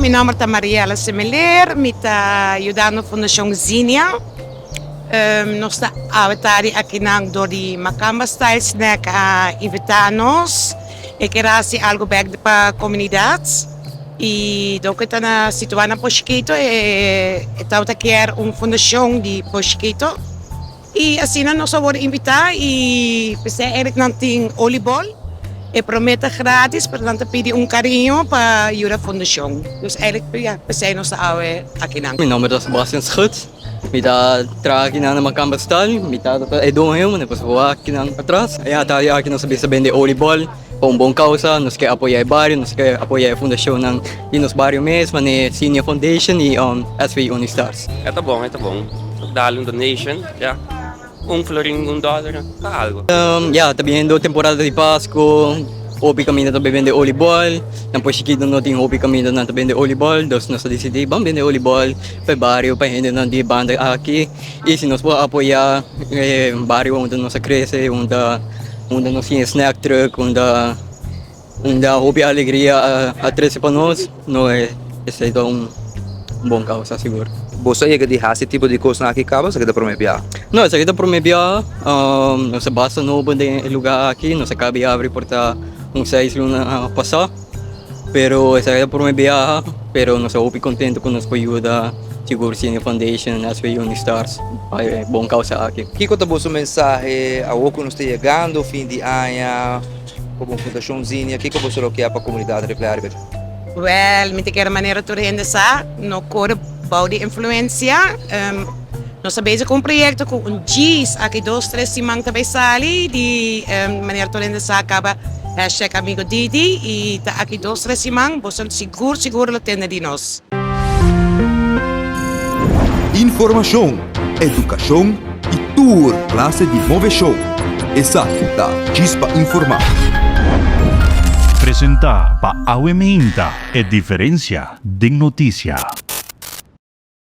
Mi nomber ta Mariela Semeler, mi ta yudando Fundacion Zinia. Nos ta awe tardi akinan dor di Macamba Style Snack a invita nos. E kier haci algo bek pa comunidad y dor cu e ta na situa na Poshikito e tabata kier un fundacion di Poshikito. Y asina nos a worde invita y p'esei eigenlijk nan tin oliebol. E prome ta gratis pero nan ta pidi un cariño pa yuda fundacion. Dus eigenlijk ya p'esei nos ta awe akinan. Mi nomber ta Sebastian Schut, mi ta traha akinan na Makamba Stal, mi tata ta e doño, mi ta wak akinan atras. Ya ta aki nos a bisa bende oliebol pa un bon causa, nos ke apoya e bario, nos ke apoya e fundacionnan di nos bario mes, manera Senior Foundation y SV Unistars. E ta bon, e ta bon. Dal un donation, ya. Un florin, un dollar, ta algo. Ya, ta biniendo temporada di Pasco, hopi caminda ta bende oliebol. Nan por chikito no tin hopi caminda nan ta bende oliebol, dus nos a dicidi ban bende oliebol pa e bario, pa e hendenan di e banda aki. Y si nos por apoya e bario unda nos a crece, unda unda nos tin e snack truck, unda unda hopi alegria a trece pa nos, no esey ta un bon causa sigur. Boso a yega di haci tipo di cosnan aki caba o esaki ta prome biaha? No, esaki ta prome biaha. Nos a basta nobo den e lugar aki, nos a caba di abri por ta un seis luna pasa, pero esaki ta prome biaha, pero nos a hopi contento cu nos por yuda sigur Senior Foundation, SV Unistars pa e bon causa aki. Kico ta boso mensahe awor cu nos ta yegando fin di aña? Komo Fundashon Zinia, kiko boso lo ke pa komunidat reflehá riba dje? Wèl, mi ta kere manera tur hende sa, no kore bou di influensia. Nos ta bezig ku un proyekto ku un djis aki dos tres siman ta bai sali di manera tur hende sa kaba hashtag amigo Didi i ta aki dos tres siman boso sigur sigur lo tende di nos. Informashon, edukashon i tur klase di moveshon. Esaki ta Djis pa Informá. Presentá pa Awe Meinta, e diferensia den notisia.